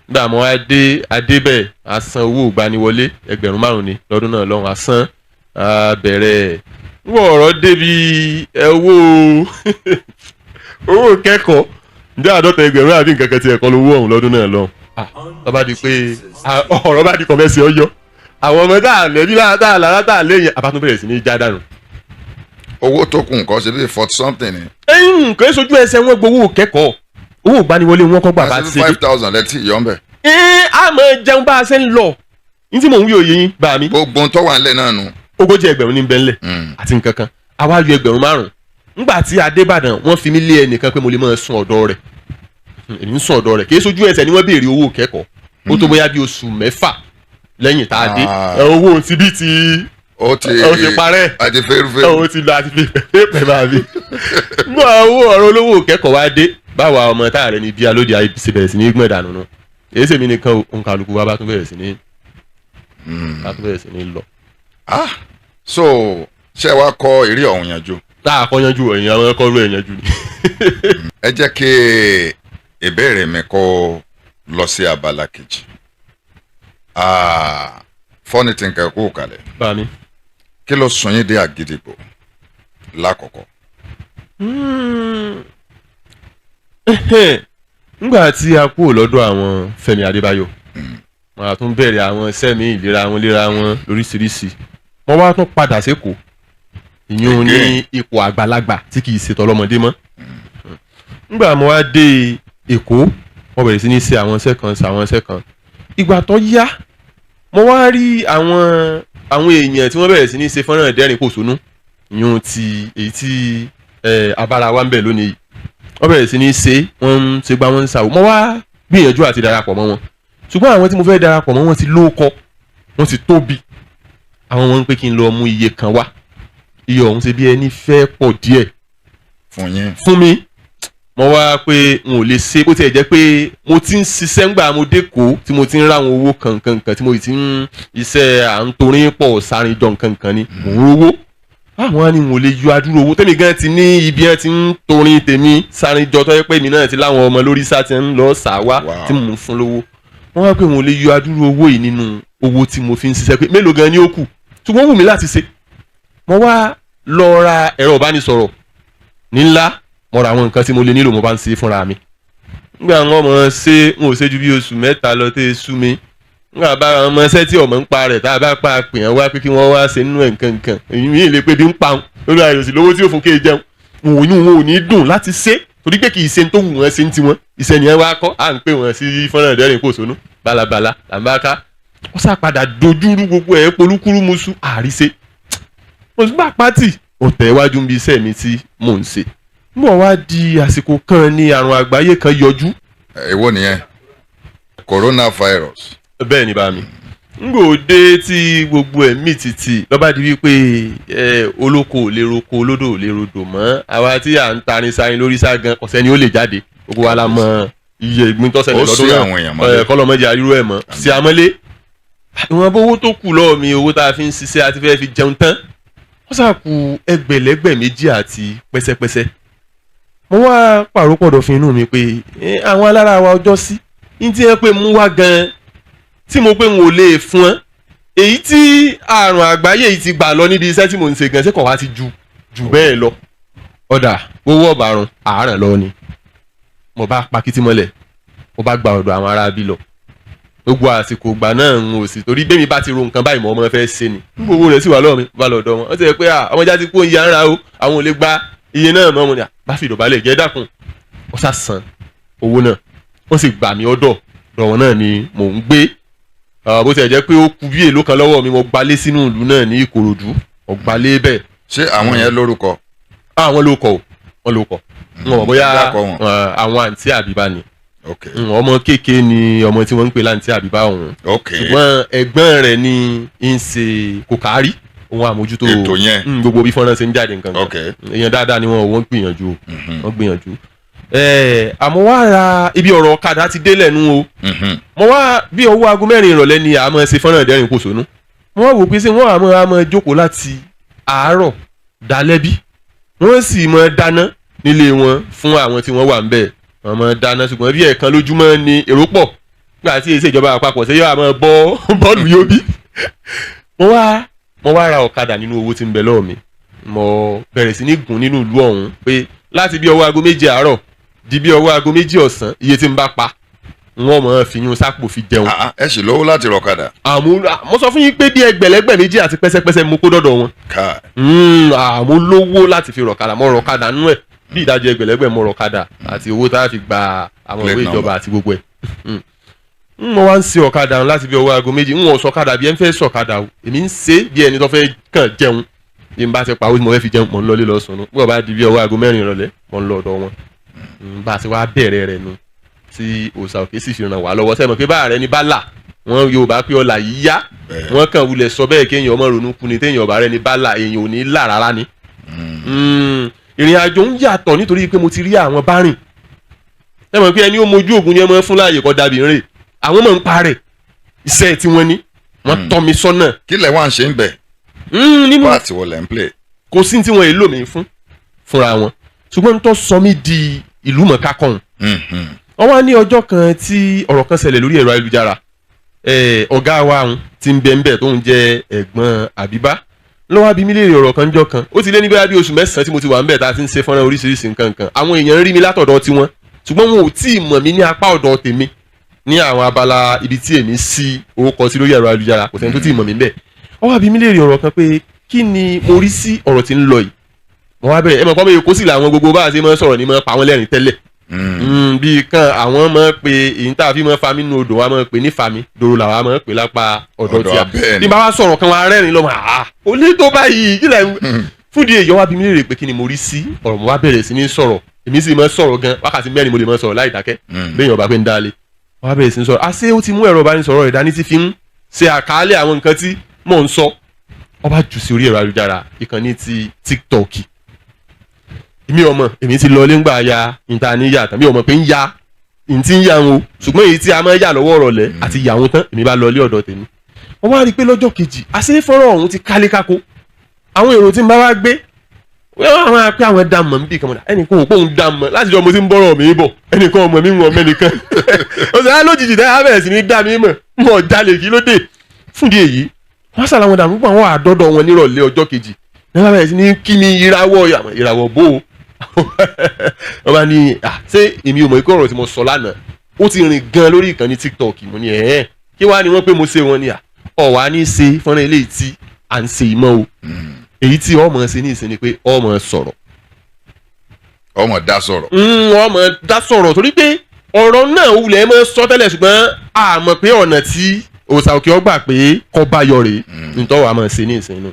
Nígbà mo wá dé adébẹ̀, a san owó ìgbaniwọlé, 5,000 ni lọ́dún náà lọ́hùn. A san, a bẹ̀rẹ̀. Nígbà ọ̀rọ̀ débi owó kẹ́kọ̀ọ́, ǹjẹ́ 50 ẹgbẹ̀rún àbí nǹkan kan ti ẹ̀kọ́ lówó ọ̀hún lọ́dún náà lọ́hùn. Tó bá di pé ọ̀rọ̀ bá di kọ̀mẹ́sì ọyọ́, àwọn ọmọ tá a lẹ́bí tá a lára tá a léyìn, àbá tún bẹ̀rẹ̀ sí ní já dànù. Owó tó kù nǹkan ṣe bíi forty something ni. Ẹ̀yìn kò é sojú ẹsẹ̀ wọn gbowó kẹ́kọ̀ọ́, owó ìgbaniwọlé wọn kọ́ gbà bá ti ṣe dé. 5,000 lẹ́tí ìyọ́ ń bẹ̀. Ẹ́ a máa jẹun bá a ṣe ń lọ ní tí mò ń wí òye yín bá mi. Gbogbo ohun tó wà nílẹ̀ náà nù. 40 ẹgbẹ̀rún ní bẹ́ńlẹ̀ àti nǹkan kan, àwa yọ 5,000. Ńgbà tí Adébàdàn, wọ́n fi mí lé ẹnìkan pé mo lè máa sun ọ̀dọ̀ rẹ̀. Èmi ń sun ọ̀dọ̀ rẹ̀. Kì í sojú ẹsẹ̀ ni wọ́n béèrè owó kẹ́kọ̀ọ́. Ó tó bóyá bí oṣù 6 lẹ́yìn tá a dé. Owó ti bí ti Ó ti ó ti parẹ́. Àti fẹ́rúfẹ́rú. Ó ti lọ àti fi pẹ́pẹ́ máa fi gbọ́. Owó ọ̀rọ̀ olówó kẹ́kọ̀ọ́ wá dé, báwa ọmọ tá a rẹ̀ ní bí alóde ayé ṣe bẹ̀rẹ̀ sí ní gbọ̀n dànù nù. Èyí sèmi nìkan, òǹkàlùkù wa bá tún bẹ̀rẹ̀ sí ní bá tún bẹ̀rẹ̀ sí ní lọ. Ah, so ṣé wàá kọ eré ọ̀hún yanjú? Tá a kọ́ yanjú, ẹ̀yìn àwọn ẹ̀kọ́ rú ẹ̀ yanjú ni. Ẹ jẹ́ kí ìbéèrè mi kó lọ sí abala kejì. Ah, Funny Thinker, kú kalẹ̀. Bá mi. Kí ló sún yín dé Àgídìgbò lákọ̀ọ́kọ́? Ngbà tí a kúrò lọ́dọ̀ àwọn Fẹ́mi Adébáyọ̀, wọn a tún bẹ̀rẹ̀ àwọn iṣẹ́ mi ìlera wọn léra wọn lóríṣiríṣi. Wọ́n wá tún padà sékòó, ìyún ní Again. ipò àgbàlagbà tí kì í ṣe tọlọ́mọdé mọ́. Ngbà mo wá dé Èkó, wọ́n bẹ̀rẹ̀ sí ní ṣe àwọn iṣẹ́ kan, ṣe àwọn iṣẹ́ kan. Ìgbà tó yá, mo wá rí àwọn èèyàn tí wọ́n bẹ̀rẹ̀ sí ní ṣe fọ́nrán ìdẹ́rìn pòṣónú, ìyún ti èyí tí abára wa ń bẹ̀ lónìí yìí. Wọ́n bẹ̀rẹ̀ sí ní ṣe, wọ́n ń ṣe gbá, wọ́n ń ṣàwò. Mo wá gbìyànjú àti darapọ̀ mọ́ wọn, ṣùgbọ́n àwọn tí mo fẹ́ darapọ̀ mọ́ wọn ti lóókọ, wọ́n ti tóbi. Àwọn wọn ń pé kí n lọ mú iye kan wá. Iye ọ̀hún ṣe bí ẹni fẹ́ pọ̀ díẹ̀ Fún yín. fún mi. Mo wá pé n ò lè ṣe, bó tiẹ̀ jẹ́ pé mo ti ń ṣiṣẹ́ ńgbà mo dÉkòó, tí mo ti ń ráwọn owó kankankan, tí mo ti ń iṣẹ́ à ń torí pọ̀ sárinjọ nkankan ni mò ń rówó. Àwọn á ní n ò lè yọ adúrò owó tèmi gan ti ní ibi ẹ ti ń torin tèmi sárinjọ, tó yẹ pé èmi náà ti láwọn ọmọ lórí sá ti ń lọ sà wá tí mò ń fún lówó. Wọ́n wá pé n ò lè yọ adúrò owó yìí nínú owó tí mo fi ń ṣiṣẹ́, pé mélòó gan ni ó kù, ṣùgbọ́n ó wù mí láti ṣe. Mo wá lọ ra ẹ̀rọ ìbánisọ̀rọ̀ ní ńlá, mo ra àwọn nǹkan tí mo lè nílò, mo bá ń ṣe fúnra mi. Nígbà wọn mọ̀ ṣe n ò ṣe ju bí oṣù 3 lọ tẹ́ sú mi. Nígbà bá àwọn ọmọ ṣẹ́ tí ọmọ ń pa rẹ̀ tá a bá pa pè wọ́n wá pé kí wọ́n wá ṣe nínú ẹ̀ nǹkan èyí mi lè pé bí ń pa wọn lórí àìròsì lówó tí ó fún kéè jẹun. Òun inú wọn ò ní dùn láti ṣe torí pé kì í ṣe tó wù wọ́n ṣe ń tiwọn. Iṣẹ́ nìyẹn wá kọ́ à ń pè wọ́n sí fọ́nrán ìdẹ́rìn pòṣónú bálabàla là ń bá ká. Wọ́n sá padà dojúrú gbogbo ẹ̀ polúkúrú musu àríṣe. Mo sì bá pátì ọ̀tẹ̀ iwájú ń bi iṣẹ́ mi tí mò ń ṣe. Mo wá di àsìkò kan ní àrùn àgbáyé kan yọjú. Èwo nìyẹn? Coronavirus. Bẹ́ẹ̀ ni bá mi. N kò dé tí gbogbo ẹ̀ mì tìtì lọ́ba di wípé olóko ò lè roko, olódò ò lè rodò mọ́. Àwa tí à ń tarin sáyìn lórí sá gan ọ̀sẹ̀ ni ó lè jáde. Gbogbo wa la mọ iye ìgbín tó ṣẹlẹ̀ Ó lọ́dún sí náà. àwọn èèyàn mọ́lẹ̀. Kọ́lọ́mọdé aríró ẹ̀ mọ́. Sí amọ́lé. Ìwọ̀n bó owó tó kù lọ́wọ́ mi, owó tá a fi ń ṣiṣẹ́ àti fẹ́ fi jẹun tán. Wọ́n sàkú ẹgbẹ̀lẹ́gbẹ̀ 2 àti pẹ́sẹ́pẹ́sẹ́. Mo wá pàrópọ̀dọ̀ fún inú mi pé àwọn alára wa ọjọ́ sí ní tí wọ́n pè mú wá gan-an tí mo pé n ò lè fún ọ́n. Èyí tí àrùn àgbáyé yìí ti gbà lọ níbi iṣẹ́ tí mò ń ṣe gan-an ṣé kò wá ti ju bẹ́ẹ̀ lọ. Ọ̀dà owó ọ̀bàrún àárẹ̀ lọ ni. Mo bá pakítí mọ́lẹ̀, mo bá gba ọ̀dọ̀ àwọn ará bí lọ. Gbogbo àsìkò ìgbà náà n ò sì torí bẹ́ẹ̀ mi bá ti ro nǹkan báyìí mọ́ ọmọ fẹ́ ṣe ni. Gbogbo owó rẹ̀ sì wà lọ́wọ́ mi, bá lọ ọ̀dọ̀ wọn. Wọ́n ti rẹ̀ pé ọmọ jáde kó ń ya ńra o, àwọn ò lè gba iye náà mọ́ mo ní à bá fi ìdọ̀bálẹ̀ jẹ́ dákun. Wọ́n sá san owó náà, wọ́n sì gbà mí ọ̀dọ̀ ọ̀dọ̀ wọn náà ni mò ń gbé. Bó tiẹ̀ jẹ́ pé ó kù bí èlò kan lọ́wọ́ mi, mo gbalé sínú ìlú náà ní Ìkòròdú, mo gbalé bẹ́ẹ̀. Ṣé àwọn yẹn lórúkọ? Àwọn ló kọ o, wọ́n ló kọ. N ò mọ̀ bóyá Dákọ̀ wọn. àwọn àǹtí Àbíbá ni. Ok. Ọmọ kéèké ni ọmọ tí wọ́n ń pè láǹtí Àbíbá ọ̀hún. Ok. Ṣùgbọ́n ẹ̀gbọ́n rẹ̀ ni ń ṣe kòkárí òun àmójútó ètò yẹn. Gbogbo bí fọ́nrán ṣe ń jáde nǹkan kan. Ok. Èèyàn dáadáa ni wọ́n gbìyànjú o. Wọ́n gbìyànjú. Àmọ́ wá ra ibi ọ̀rọ̀ ọ̀kadà ti délẹ̀ nú o. Mo wá bí ọwọ́ aago 4 ìrọ̀lẹ́ ni àmọ́ ṣe fọ́nrán ìdẹ́rìn pòṣónú. Mo wá wò pé ṣé wọ́n àmọ́ jókòó láti àárọ̀ dalẹ́ bí. Wọ́n sì mọ dáná nílé wọn fún àwọn tí wọ́n wà ń bẹ̀. Wọ́n mọ dáná ṣùgbọ́n bí ẹ̀ẹ̀kan lójúmọ́ ni èrò pọ̀. Nígbà tí èsì ìjọba àpapọ̀ ṣe yóò àmọ́ bọ́ bọ́ọ̀lù yóò bí. Mo wá ra ọ̀kadà nínú owó tí ń bẹ lọ́wọ́ mi. Mo bẹ̀rẹ̀ sí ní gùn nínú ìlú ọ̀hún pé láti bí ọwọ́ aago 7 àárọ̀ di bí ọwọ́ aago 2 ọ̀sán iye tí ń bá pa wọ́n mọ̀ fi yún sápò fi jẹun. Ẹ sì lówó láti rọ̀kadà. Àmọ́ mo sọ fún yín pé bí ẹgbẹ̀lẹ́gbẹ̀ 2 àti pẹ́sẹ́pẹ́sẹ́ mo kó dọ́dọ̀ wọn. Ká. Àmọ́ lówó láti fi rọ̀kadà, mo rọ̀kadà nú ẹ̀ bí ìdajì ẹgbẹ̀lẹ́gbẹ̀ mo rọ̀kadà àti owó tá a fi gba àwọn ìwé ìjọba àti gbogbo ẹ̀. Mo wá ń ṣe ọ̀kadà láti bí ọwọ́ aago 2, n ò sọ̀kadà bí ẹ ń fẹ́ sọ̀kadà o, èmi ń ṣe bí ẹni tó fẹ́ kàn jẹun. Bí n bá ti pa owó tí mo fẹ́ fi jẹun, mo ń lọlé lọ sùn nù. Bí wọ́n bá di bí ọwọ́ aago 4 ìrọ̀lẹ́, mo ń lọ ọ̀dọ̀ wọn. Bá a ti wá bẹ̀rẹ̀ rẹ̀ nu tí òòṣà òkè sì fi ràn wá lọ́wọ́. Sẹ́mi pé báà rẹ ní bá là wọ́n Yorùbá pé ọlà yìí yá, wọ́n kàn wulẹ̀ sọ bẹ́ẹ̀ kéèyàn ọmọ ronú kú ni téèyàn ọba rẹ ní bá là èèyàn ò ní là rárá ni. Ìrìn àjò ń yàtọ̀ nítorí pé mo ti rí àwọn bá rìn. Ẹ mọ̀ pé ẹni ó mojú ògùn ni ẹ mọ̀ fún láàyè kọ́ dàbí rè. Àwọn mọ̀ ń parẹ̀ iṣẹ́ tí wọ́n ní wọ́n tọ́ mi sọ́nà. Kí lẹ wá ń ṣe ń bẹ̀? Nínú pààtì wo lẹ ń play? Kò sí tí wọ́n èlò mi fúnra wọn. Ṣùgbọ́n tó sọ mí di ìlú mọ̀ká kan. Wọ́n wá ní ọjọ́ kan tí ọ̀rọ̀ kan ṣẹlẹ̀ lórí ẹ̀rọ ayélujára. Ọ̀gá wa ti ń bẹ ń bẹ̀ tó ń jẹ́ ẹ̀gbọ́n Àbíbá. Ló wá bi mí léèrè ọ̀rọ̀ kan jọ́ kan. Ó ti lé ní bóyá bí oṣù 9 tí mo ti wà ń bẹ̀ tá a ti ń ṣe fọ́nrán oríṣiríṣi nǹkan kan. Àwọn èèyàn ń rí mi látọ̀dọ̀ tiwọn. Ṣùgbọ́n wọn ò tí ì mọ̀ mí ní apá ọ̀dọ̀ tèmi. Ní àwọn abala ibi tí èmi sí orúkọ sí lórí ẹ̀rọ ayélujára kò sẹ́ni tó tí ì mọ̀ mí bẹ́ẹ̀. Wọ́n wá bi mí léèrè ọ̀rọ̀ kan pé kí ni mo rí sí ọ̀rọ̀ tí ń lọ yìí. Mo wá bẹ̀rẹ̀ ẹ mọ̀ pé ọmọ Èkó sì làwọn gbogbo bá a ṣe máa ń sọ̀rọ̀ ní máa pa wọ́n lẹ́rìn tẹ́lẹ̀. Bí kan àwọn máa ń pe èyí tá a fi máa fami nínú odò wa máa ń pe ní fami dòrò làwa máa ń pe lápá ọ̀dọ̀ tí a. Bí bá wá sọ̀rọ̀ kan wa rẹ́rìn lọ́mọ àá ó lé tó báyìí kí lẹ̀ ń fún di èyí wá bi mí léèrè pé kí ni mo rí sí ọ̀rọ̀. Mo wá bẹ̀rẹ̀ sí ní sọ̀rọ̀, èmi sì máa sọ̀rọ̀ gan wákàtí 4 mo lè máa sọ̀rọ̀ láì dákẹ́ béèyàn ọba pé ń dálé. Wọ́n á bẹ̀rẹ̀ sí ní sọ̀rọ̀ àṣé ó ti mú ẹ̀rọ ìbánisọ̀rọ̀ rẹ̀ dání tí fi ń ṣe àkàálẹ̀ àwọn nǹkan tí mò ń sọ. Wọ́n bá jù sí orí ẹ̀rọ ayélujára ìkànnì ti TikTok. Èmi ọmọ èmi ti lọ lé ńgbà ya níta níyà tán mi ọmọ pé ń ya ntí ń yà ń o, ṣùgbọ́n èyí tí a máa yà lọ́wọ́ ọ̀rọ̀lẹ́ àti yà wọn tán èmi bá lọ lé ọ̀dọ̀ tèmi. Wọ́n wá rí i pé lọ́jọ́ kejì àṣé fọ́nrán ọ̀hún ti kálé kákó. Àwọn èrò tí ń bá wá gbé wọ́n máa pé àwọn dá mọ̀ níbi kan mọ̀dà ẹnìkan ò pòun dá mọ̀ láti jọ mo ti ń bọ́rọ̀ mi bọ̀ ẹnìkan ọmọ mi ń wọ̀n mẹ́nìkan. Ó sì á lójijì dáhà bẹ̀rẹ̀ sí ní dá mi mọ̀ mọ̀ jalè kí ló dé. Fúndì èyí wọ́n ṣàlàwọ̀n dààmú púpọ̀ àwọn àdọ́dọ̀ wọn nírọ̀lẹ́ ọjọ́ kejì. Ní wọ́n bẹ̀rẹ̀ sí ní kí mi ìràwọ̀ ìràwọ̀ bó o. Wọ́n bá ní, "Ah, ṣé èmi ò mọ̀ ikú ọ̀rọ̀ tí mo sọ lánàá ó ti rìn gan lórí ìkànnì TikTok?" Mo ní, "Ẹ̀ẹ́, kí wàá ní wọ́n pé mo ṣe?" Wọn ni, "À ọ̀wá ní ṣe fọ́nrán eléyìí tí à ń ṣe ìmọ̀ o, èyí tí ọmọ ṣe ní ìsìn ni pé ọmọ sọ̀rọ̀." Ọmọ dá sọ̀rọ̀. Ọmọ dá sọ̀rọ̀, torí pé ọ̀rọ̀ náà wulẹ̀ mọ́ sọ tẹ́lẹ̀, ṣùgbọ́n a mọ̀ pé ọ̀nà tí òòsà òkè ọgbà pé kọ́ bá yọ rèé nítorí wàá máa ṣe ní ìsìn inú.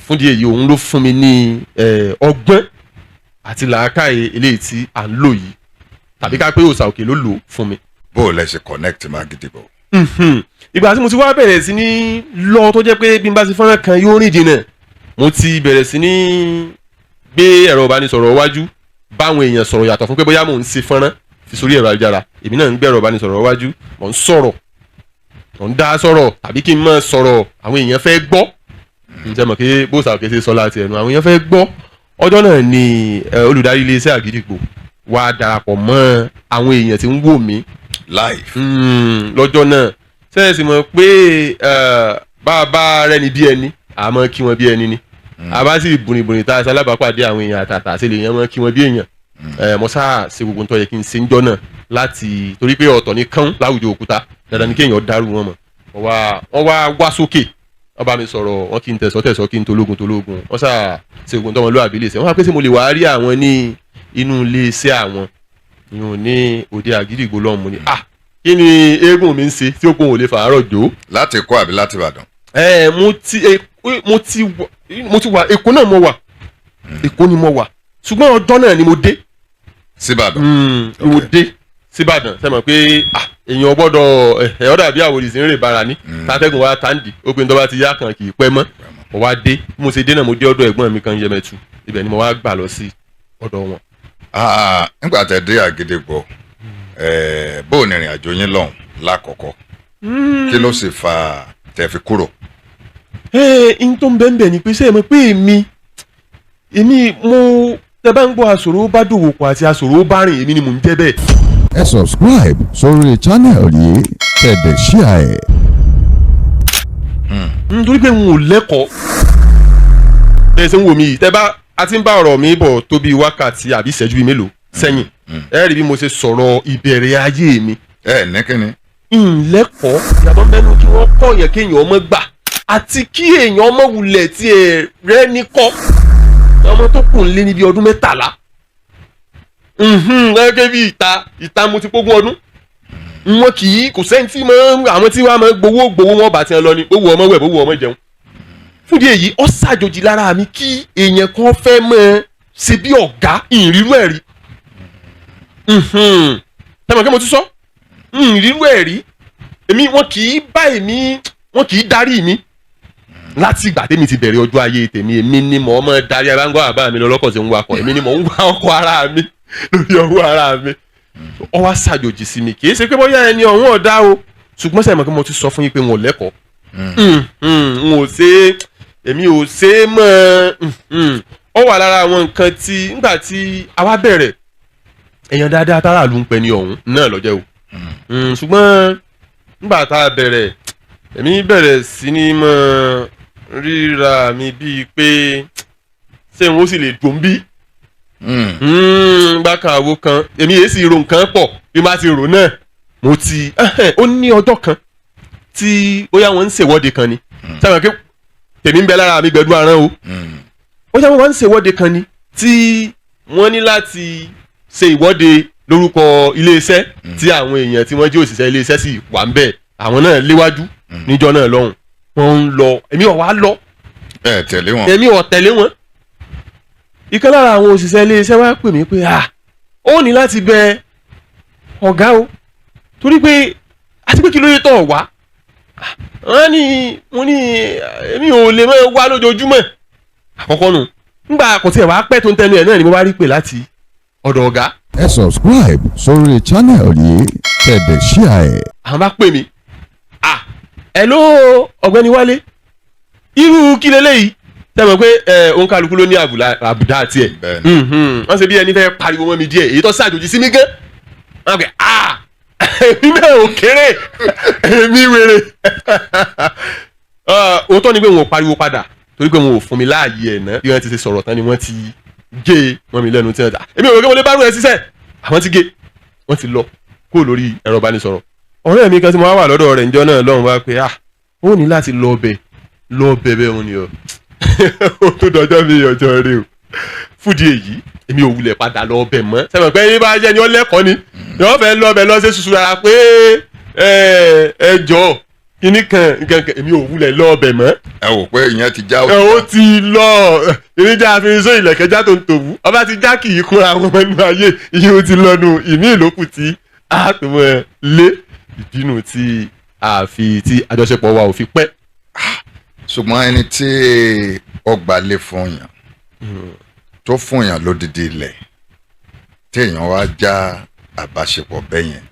Fún díẹ̀ yìí, òun ló fún mi ní ọgbọ́n àti làákàyè eléyìí tí à ń lò yìí, tàbí ká pé òòsà òkè ló lò ó fún mi. Bó o lẹ ṣe connect mọ́ Àgídìgbò? Ìgbà tí mo ti wá bẹ̀rẹ̀ sí ní lọ, tó jẹ́ pé bí n bá ti fọ́nrán kan yóò rìn jìnnà, mo ti bẹ̀rẹ̀ sí ní gbé ẹ̀rọ ìbánisọ̀rọ̀ wájú báwọn èèyàn sọ̀rọ̀, yàtọ̀ fún pé bóyá mò ń ṣe fọ́nrán fi sórí ẹ̀rọ ayélujára. Èmi náà ń gbé ẹ̀rọ ìbánisọ̀rọ̀ wájú, mò ń sọ̀rọ̀, mò ń dá sọ̀rọ̀, tàbí kí n máa sọ̀rọ̀, àwọn èèyàn fẹ́ gbọ́. Ǹjẹ́ mọ̀ pé bóòsà òkè ṣe sọ láti ẹnu, àwọn èèyàn fẹ́ gbọ́. Ọjọ́ náà ni olùdarí iléeṣẹ́ Àgídìgbò wá darapọ̀ mọ́ àwọn èèyàn tí ń wò mí live. Lọ́jọ́ náà, sẹ́yìn sì mọ̀ pé bá a bá rẹ́ni bí ẹni, àmọ́ kí wọ́n bí ẹni ni, a bá sì bùrìbùrì tá a ṣe alábàápàdé àwọn èèyàn àtàtà ṣe lè yẹn mọ́ kí wọ́n bí èèyàn. Mo sáà ṣe gbogbo nǹkan tó yẹ kí n ṣe ń jọ́ náà láti torí pé ọ̀tọ̀ ní kán láwùjọ òkúta, dandan ni kéèyàn dárú wọn mọ̀. Wọ́n wá sókè, wọ́n bá mi sọ̀rọ̀, wọ́n kí n tẹ̀sọ́ tẹ̀sọ́, kí n tológun tológun. Wọ́n sáà ṣe gbogbo tọmọlúwàbí lè ṣe. Wọ́n wá pé ṣé mo lè wá rí àwọn ní inú ilé iṣẹ́ àwọn ìyún ní òde Àgídìgbò lọ́hùn. Mo ní, "Ah, kí ni eégún mi ń ṣe tí ó kún òun lè fàárọ̀ jó?" Láti Èkó àbí láti Ìbàdàn? Ẹ mo ti wà Èkó náà, mo wà Èkó ni mo wà, ṣùgbọ́n ọjọ́ náà ni mo dé. Síbàdàn. Mo dé síbàdàn. Ṣe mọ̀ pé ah, èèyàn gbọ́dọ̀ ẹ̀ ọ́ dàbí àwòrán ìsìn rè bára ní tátẹ́gùn wa tàǹdì ó pé ní tó bá ti yá kan kì í pẹ́ mọ́. Mo wá dé, bí mo ṣe dé náà, mo dé ọ̀dọ̀ ẹ̀gbọ́n mi kan Yẹmẹtu, ibẹ̀ ni mo wá gbà lọ sí ọ̀dọ̀ wọn. Ah, nígbà tẹ́ dé Àgídìgbò, bó o ní ìrìn àjò yín lọ́hùn lákọ̀ọ́kọ́, kí ló sì fa tẹ́ fi kúrò? Ẹ n tó ń bẹ́ẹ̀ bẹ́ẹ̀ ni pé, ṣé ẹ mọ̀ pé èmi mo tẹ bá ń gbọ́ àṣòro bá dòwò pọ̀ àti àṣòro bá rìn, èmi ni mò ń jẹ́ bẹ́ẹ̀. Ẹ subscribe sórí channel yìí, kẹ́ dẹ̀ share ẹ̀. Nítorí pé n ò lẹ́kọ̀ọ́. Bẹ́ẹ̀ ṣe ń wò mí yìí, tẹ́ bá a ti ń bá ọ̀rọ̀ mi bọ̀ tó bí wákàtí àbí ìṣẹ́jú bíi mélòó sẹ́yìn, ẹ rí bí mo ṣe sọ̀rọ̀ ìbẹ̀rẹ̀ ayé mi. Ẹ ní kíni? N lẹ́kọ̀ọ́. Ìyàtọ̀ ń bẹ́nu kí wọ́n kọ́ yẹn kéèyàn ọmọ gbà àti kí èèyàn ọmọ wulẹ̀ tí ẹ rẹ́ ní kọ́. Ọmọ tó kù ń lé níbi ọdún 13, gẹ́gẹ́ bí ìta ìta mo ti pógún ọdún. Wọn kì í, kò sẹ́ni tí mọ́ àwọn tí wàá máa gbowó gbowó, wọn bá tiẹ̀ lọ ni owó ọmọ wẹ̀, owó ọmọ jẹun. Fúndì èyí, ó ṣàjòjì lára mi kí èèyàn kan fẹ́ mọ́ ṣe bí ọ̀gá. Ìrírú ẹ̀ rí tẹ́mọ̀ kí mo ti sọ ìrírú ẹ̀ rí. Èmi, wọn kì í bá èmi, wọn kì í darí mi. Láti ìgbà tèmi ti bẹ̀rẹ̀ ọjọ́ ayé tèmi, èmi ni mò ń mọ̀ darí abáńgọ́ àbá mi lọ lọ́kọ̀ tí ń wakọ̀, èmi ni mò ń wa ọkọ̀ ara mi lórí ọwọ́ ara mi. Ó wá ṣàjòjì sí mi. Kì í ṣe pé bóyá ẹni ọ̀hún ọ̀dá o, ṣùgbọ́n sẹ́yìn mọ̀ pé mo ti sọ fún yín pé wọn ò lẹ́kọ̀ọ́, n ò ṣe é, èmi ò ṣe é mọ́. Ó wà lára àwọn nǹkan tí nígbà tí a wá bẹ̀rẹ̀, èèyàn dáadáa táràlú ń pẹ ní ọ̀hún náà lọ́jọ́ o. Ṣùgbọ́n nígbà tá a bẹ̀rẹ̀, èmi bẹ̀rẹ̀ sí ní mọ́ ríra mi bíi pé ṣé n ó sì lè dùn bí gbákan àwo kan. Èmi yéé sì ro nǹkan pọ̀, bí má ti rò náà mo ti. Ó ní ọjọ́ kan tí bóyá wọ́n ń ṣèwọ́de kan ni, sábà pé tèmi ń bẹ lára mi gbẹdú aràn o. Bóyá wọ́n ń ṣèwọ́de kan ni tí wọ́n ní láti ṣe ìwọ́de lórúkọ iléeṣẹ́, tí àwọn èèyàn tí wọ́n jẹ́ òṣìṣẹ́ iléeṣẹ́ sì wà ń bẹ̀, àwọn náà léwájú níjọ́ náà lọ́hùn, wọ́n ń lọ, èmi ò wá lọ. Ẹ tẹ̀lé wọn. Èmi ò tẹ̀lé wọn. Ìkan lára àwọn òṣìṣẹ́ iléeṣẹ́ wa pè mí pé, ah, ó ní láti bẹ ọ̀gá o, torí pé àti pé kí ló yẹ tọ̀ wá. Wọ́n ní, mo ní èmi ò lè máa wá lójoojúmọ́. Àkọ́kọ́ nù, ńgbà kò tiẹ̀ wá pẹ́ tó ń tẹnu ẹ̀ náà ni mo bá rí pè láti ọ̀dọ̀ ọ̀gá. Ẹ subscribe sórí channel yìí, kẹ́ dẹ̀ share ẹ̀. Àwọn bá pè mí, "Ah, hello, ọ̀gbẹ́ni Wálé, irú kí leléyìí?" Tẹ́ mọ̀ pé ẹ òǹkàlùkù ló ní àbùdá tiẹ̀. Wọ́n ṣe bí ẹni fẹ́ pariwo mọ́ mi díẹ̀, èyí tó ṣàjòjì sí mi gan. Wọ́n á pè, ah, èmi náà ò kéré, èmi wèrè. Òótọ́ ni pé wọn ò pariwo padà torí pé wọn ò fún mi láàyè ẹ̀ náà. Bí wọ́n ti ṣe sọ̀rọ̀ tán ni wọ́n ti gé e mọ́ mi lẹ́nu tí wọ́n ta. Èmi ò rò pé mo lè bá rú ẹ ṣiṣẹ́. Àwọn ti gé, wọ́n ti lọ kúrò lórí ẹ̀rọ ìbánisọ̀rọ̀. Ọ̀rẹ́ mi kan tí mo wá wà lọ́dọ̀ rẹ̀ níjọ́ náà lọ́hùn wá pé, ah, ó ní láti lọ bẹ̀ lọ bẹ̀ bẹ́ẹ̀. Òun ni ọ ó tó dọjọ́ mi ọjọ́ rẹ o. Fúdi èyí, èmi ò wulẹ̀ padà lọ bẹ̀ mọ́. Sẹ́wọ̀n pé yín bá jẹ́ ni ó lẹ́kọ̀ọ́ ni yọ́n fẹ́ lọ bẹ̀ lọ ṣe ṣùṣù rárá pé ẹ jọ kíní kan nǹkan kan. Èmi ò wulẹ̀ lọ bẹ̀ mọ́. Ẹ wò pé ìyẹn ti já. Ẹ ó ti lọ ìrìnjà àfihàn ìlẹ̀kẹ̀já tó ń tòwú ọba ti já kì í kúnra wọn nínú ayé. Ìyẹn ó ti lọ́nu ìmí ìlókù tí a tó mọ́ ẹ lé ìdínú tí a fi tí àjọṣepọ̀ wa ò fi pẹ́. Ṣùgbọ́n ẹni tí ọgbà lè fún yàn, tó fún yàn lódìdí ilẹ̀, tí èèyàn wá já àbáṣepọ̀ bẹ́yẹn,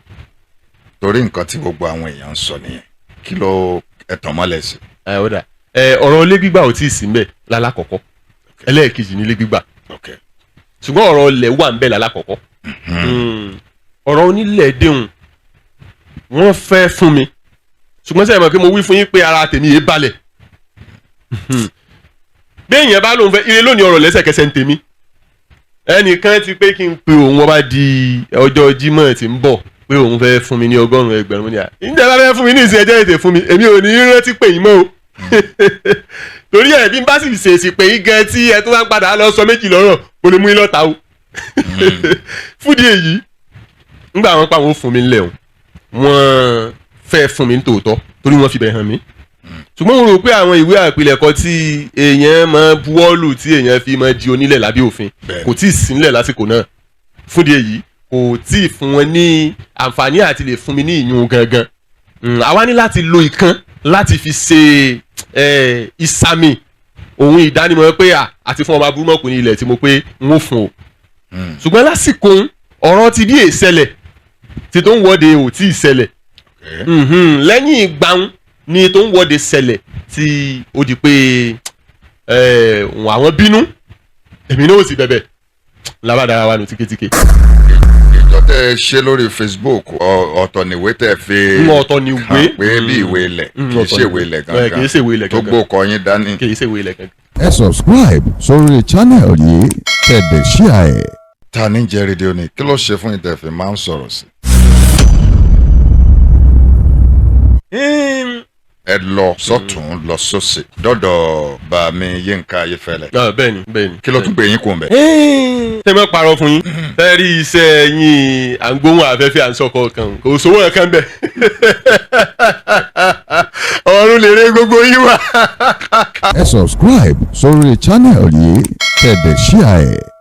torí nǹkan tí gbogbo àwọn èèyàn ń sọ nìyẹn, kí ló ẹ tàn mọ́lẹ̀ sí? Ẹ ó dà, ẹ ọ̀rọ̀ ilé gbígbà ò tí ì sí mbẹ̀ lálákọ̀ọ́kọ́. Ẹlẹ́ẹ̀kejì ní ilé gbígbà, ṣùgbọ́n ọ̀rọ̀ ilẹ̀ wà ń bẹ̀ lálákọ̀ọ́kọ́. Ọ̀rọ̀ onílẹ̀ déhùn, wọ́n fẹ́ fún mi, ṣùgbọ́n sẹ́yìn mọ̀ pé mo wí fún yín pé ara tèmi yé balẹ̀. Bí èèyàn bá lóun fẹ́ ire lónìí, ọ̀rọ̀ lẹ́sẹ̀kẹsẹ̀ ń tèmi. Ẹnìkan ti pé kí n pe òun, wọ́n bá di ọjọ́ Jímọ̀ tí ń bọ̀, pé òun fẹ́ fún mi ní 100,000. Ní à ǹjẹ́ bá fẹ́ fún mi ní ìsìn, ẹjẹ́ ètè fún mi, èmi ò ní rántí pè yín mọ́ o. Torí ẹ̀, bí n bá sì ṣèṣì pè yín gan, tí ẹ tún wá ń padà lọ sọ méjì lọ́rọ̀, mo lè mú yín lọ́ta o. Fúdi èyí, ńgbà wọn pa àwọn fún mi ńlẹ̀ o, wọ́n fẹ́ fún mi ní tòótọ́, torí wọ́n fi bẹ̀ hàn mí, ṣùgbọ́n mo rò pé àwọn ìwé àpilẹ̀kọ tí èèyàn máa buwọ́lù, tí èèyàn fi máa di onílẹ̀ lábẹ́ òfin, kò tí ì sílẹ̀ lásìkò náà. Fúdi èyí, kò tí ì fún wọn ní àǹfààní àti lè fún mi ní ìyún gangan. Àwa ní láti lo ìkan láti fi ṣe ìsàmì òun ìdánimọ̀ pé à àti fún ọmọ aburúmọ̀kù ní ilẹ̀ tí mo pé n ó fún o. Ṣùgbọ́n lásìkò ọ̀rọ̀ ti bí èsẹlẹ̀ tí tó ń wọ́de ò tí ì ṣẹlẹ̀. Lẹ́yìn ìgbàun ni tó ń wọ́de ṣẹlẹ̀, tí ó di pé àwọn bínú, èmi náà ò sì bẹ̀bẹ̀ lábàdára wa nù tíketíke. Ìjọ tẹ ẹ ṣe lórí Facebook, ọ̀tọ̀ níwé tẹ fi Ń ọ̀tọ̀ níwé. hàn pé bí ìwé ilẹ̀, kì í ṣe ìwé ilẹ̀ Kì í gangan ṣe ìwé ilẹ̀ tó gangan. gbó kọ yín dání. Kì í ṣe ìwé ilẹ̀ gangan. Ẹ subscribe sórí channel yìí, kẹ́ dẹ̀ share ẹ̀. Ta ní jẹ́ rédíò ni? Kí ló ṣe fún yín tẹ́ fi máa ń sọ̀rọ̀ sí? Ẹ lọ sọ́tún, lọ sósì, dọ́dọ̀ bàmí Yínká Ayéfẹ́lẹ́. Ah, bẹ́ẹ̀ni, bẹ́ẹ̀ni. Kí ló tún gbé yín kún bẹ́ẹ̀? Ṣé mo parọ́ fún yín? Fẹ́ rí iṣẹ́ yín, à ń gbóhùn afẹ́fẹ́, à ń sọkọ kan, kò sówó ẹ̀kan bẹ̀. Ọ̀run lè rẹ gbogbo yín wá. Ẹ subscribe sórí channel yìí, kẹ́ dẹ̀ share ẹ̀.